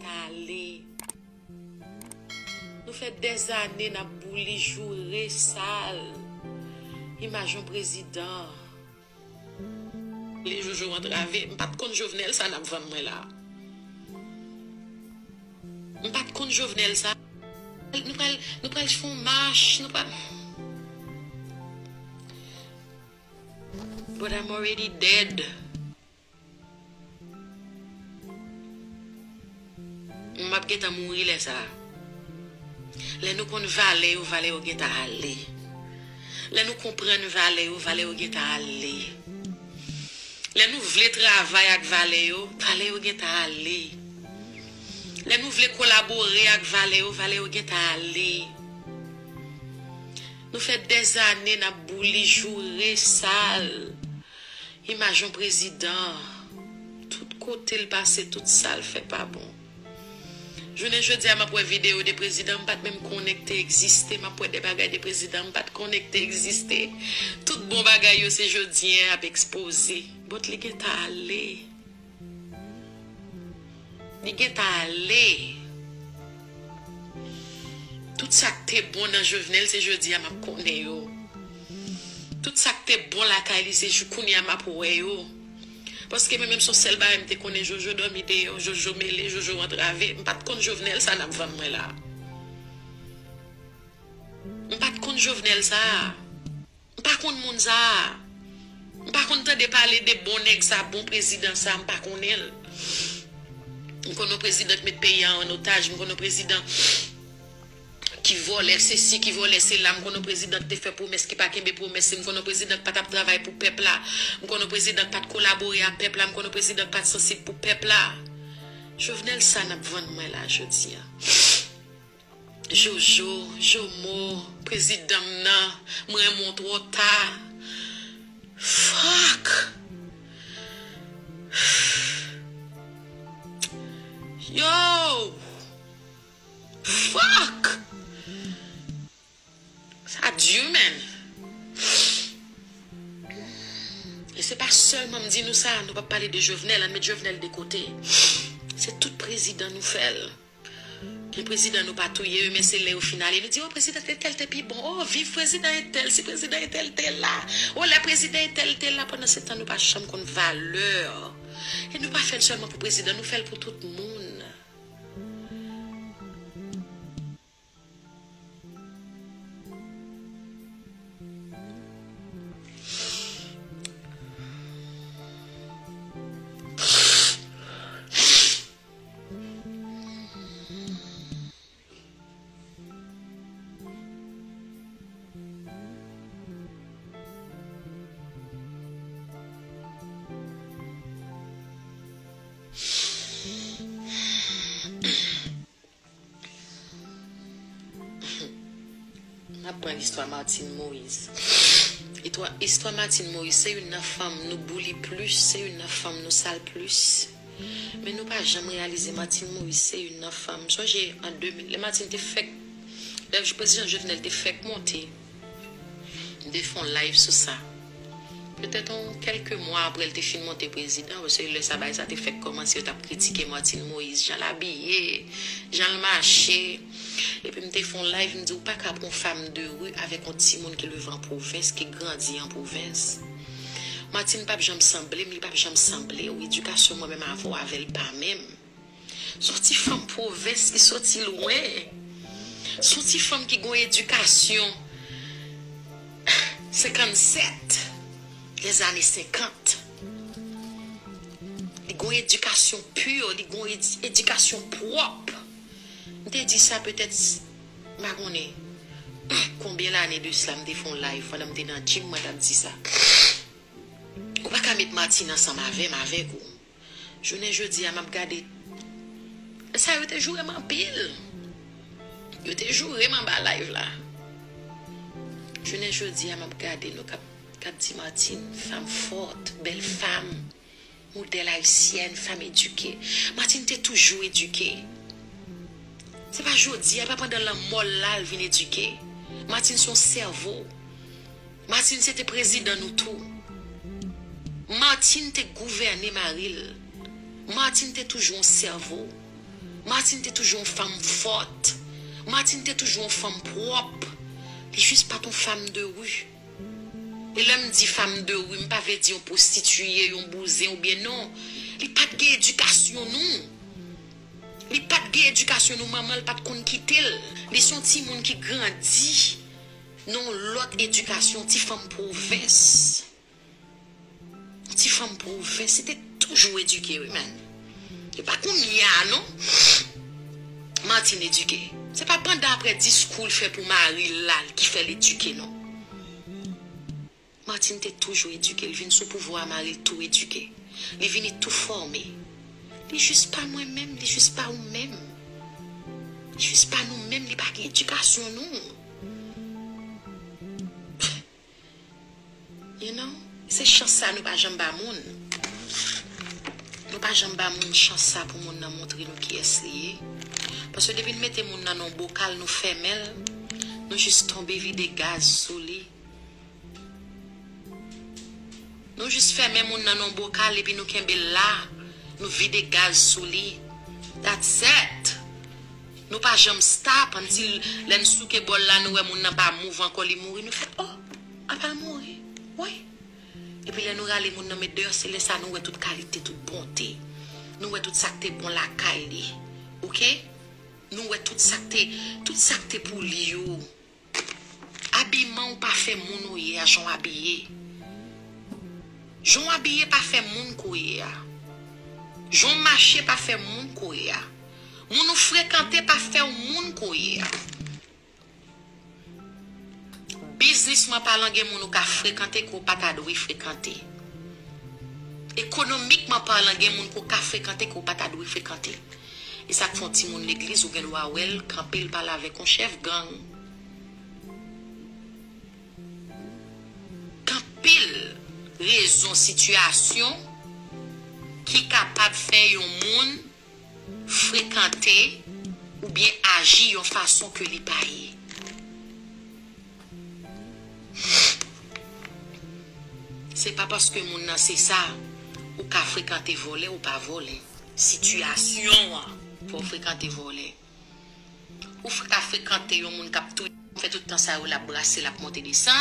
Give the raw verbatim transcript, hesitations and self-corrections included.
Ale. Nou fè dèzane n ap bouli, joure, sal imaj yon prezidan. Li Jojo antrave. M pa t konn Jovenel sa n ap vann mwen la. M pa t konn Jovenel sa. Nou pral, nou pral fè yon mach, nou pral. But I'm already dead. M ap gentan mouri lè sa a. Lè nou konn valè yo, valè yo gentan ale. Lè nou konprann valè yo, valè yo gentan ale. Lè nou vle travay ak valè yo, valè yo gentan ale. Lè nou vle kolabore ak valè yo, valè yo gentan ale. Nou fè dèzane n ap bouli, joure, sal imaj yon prezidan. Tout kote l pase, tout sa l fè pa bon. Jounen jodi a, m ap wè videyo de prezidan m pa t menm konnen k te egziste. M ap wè de bagay de prezidan m pa t konnen k te egziste. Tout bon bagay yo, se jodi a y ap ekspoze. But li gentan ale. Li gentan ale. Tout sa k te bon nan Jovenel, se jodi a m ap konnen yo. Tout sa k te bon lakay li, se jou kounye a m ap wè yo. Paske mwen menm, se yon sèl bagay m te konnen, Jojo dòmi deyò, Jojo mele, Jojo antrave. M pa t konn Jovenel sa n ap vann mwen la. M pa t konn Jovenel sa. M pa konn moun sa a. M pa konn tande pale de bon nèg sa, bon prezidan sa, m pa konnen l. M konn yon prezidan ki met peyi a an otaj, m konn yon prezidan ki vòlè sesi, ki vòlè sela, m konn yon prezidan ki te fè pwomès ki pa kenbe pwomès li, m konn yon prezidan ki pa t ap travay pou pèp la, m konn yon prezidan ki pa t kolabore ak pèp la, m konn yon prezidan ki pa t sansib pou pèp la. Jovenel sa n ap vann mwen la jodi a. Jojo, Jomo, prezidan m nan, m renmen w twò ta. Fuck! Yo! Fuck! Sa di, man. E se pa sèlman m di nou sa, nou p ap pale de Jovenel, ann met Jovenel de kote. Se tout prezidan nou fè l. Gen prezidan nou pa touye yo, men se lè yo fin ale, nou di, "O, prezidan entèl te pi bon. O, viv prezidan entèl, si prezidan entèl te la. O, lè prezidan entèl te la." Pandan se tan, nou pa janm konn valè. E nou pa fè l sèlman pou prezidan, nou fè l pou tout moun. M ap pran istwa Martine Moïse. Istwa, istwa Martine Moïse, se youn nan fanm nou bouli plis, se youn nan fanm nou sal plis. Men nou pa janm reyalize Martine Moïse se youn nan fanm. Sonje an de mil, lè Martine te fèk, lè prezidan Jovenel te fèk monte, m te fè yon live sou sa. Petèt yon kèlke mwa apre l te fin monte prezidan, paske lè sa bagay sa te fèk kòmanse, yo t ap kritike Martine Moïse, jan l abiye, jan l mache. Epi m te fè yon live, m di, "Ou pa ka pran yon fanm de ri avèk yon timoun ki leve an pwovens, ki grandi an pwovens." Martine p ap janm sanble m, li p ap janm sanble w. Edikasyon mwen menm avè w avè l pa menm. Se yon ti fanm pwovens ki soti lwen. Se yon ti fanm ki gon edikasyon senkannsèt, lèzane senkant. Li gon edikasyon pi, li gon edi-, edikasyon pwòp. M te di sa petèt, m pa konnen konbyen lane de sila, m te fè yon live pandan m te nan gym, mwen t ap di sa. Ou pa ka met Martine ansanm avè m, avèk ou. Jounen jodi a, m ap gade. Sa yo te joure m anpil. Yo te joure m anba live la. Jounen jodi a, m ap gade nou k ap, k ap di Martine, fanm fòt, bèl fanm, modèl ayisyèn, fanm edike. Martine te toujou edike. Se pa jodi a, e pa pandan lanmò l la l vin edike. Martine se yon sèvo. Martine se te prezidan nou tou. Martine te gouvène mari l. Martine te toujou yon sèvo. Martine te toujou yon fanm fòt. Martine te toujou yon fanm pwòp. Li jis pa t yon fanm de ri. E lè m di fanm de ri, m pa vle di yon pwostitiye, yon bouzen oubyen non. Li pa t gen edikasyon nou. Li pa t gen edikasyon nou, manman l pa t konn kite l. Li se yon timoun ki grandi nan yon lòt edikasyon, ti fanm pwovens. Ti fanm pwovens, li te toujou edike, wi, man. E pa kounye a, non. Martine edike. Se pa pandan apre diskou l fè pou mari l la ki fè l edike, non. Martine te toujou edike. L vin sou pouvwa a, mari l tou edike. Li vini tou fòme. Li jis pa mwen menm, li jis pa ou menm. Li jis pa nou menm, li pa gen edikasyon nou. You know? Se chans sa nou pa janm ba moun. Nou pa janm ba moun chans sa pou moun nan montre nou kiyès li ye. Paske depi n mete moun nan nan yon bokal, nou fèmen l, nou jis tonbe vide gaz sou li. Nou jis fèmen moun nan nan yon bokal epi nou kenbe l la, nou vide gaz sou li. That's it. Nou pa janm stop, until lè n souke bòl la, nou wè moun nan pa move ankò, li mouri, nou fè, oh, apa l mouri? Wi. Epi lè nou rale moun nan met deyò, se lè sa nou wè tout kalite, tout bonte. Nou wè tout sa k te bon lakay li. Oke? Nou wè tout sa k te, tout sa k te pou li yo. Abiman w pa fè moun ou ye a, jan w abiye. Jan w abiye pa fè moun ke w ye a. Jan w mache pa fè moun ke w ye a. Moun ou frekante pa fè w moun ke w ye a. Biznisman palan, gen moun ou ka frekante ke w pa ta dwe frekante. Ekonomikman palan, gen moun ke w ka frekante ke w pa ta dwe frekante. E sa k fè yon timoun legliz, ou gen dwa wè l kanpe, l pale avèk yon chèf gang. Gen anpil rezon, sitiyasyon ki kapab fè yon moun frekante oubyen aji yon fason ke li pa ye. Se pa paske moun nan se sa, ou ka frekante vòlè, ou pa vòlè. Sitiyasyon an fè w frekante vòlè. Ou fre-, ka frekante yon moun k ap touye, fè tout tan sa yo, l ap brase, l ap monte desann.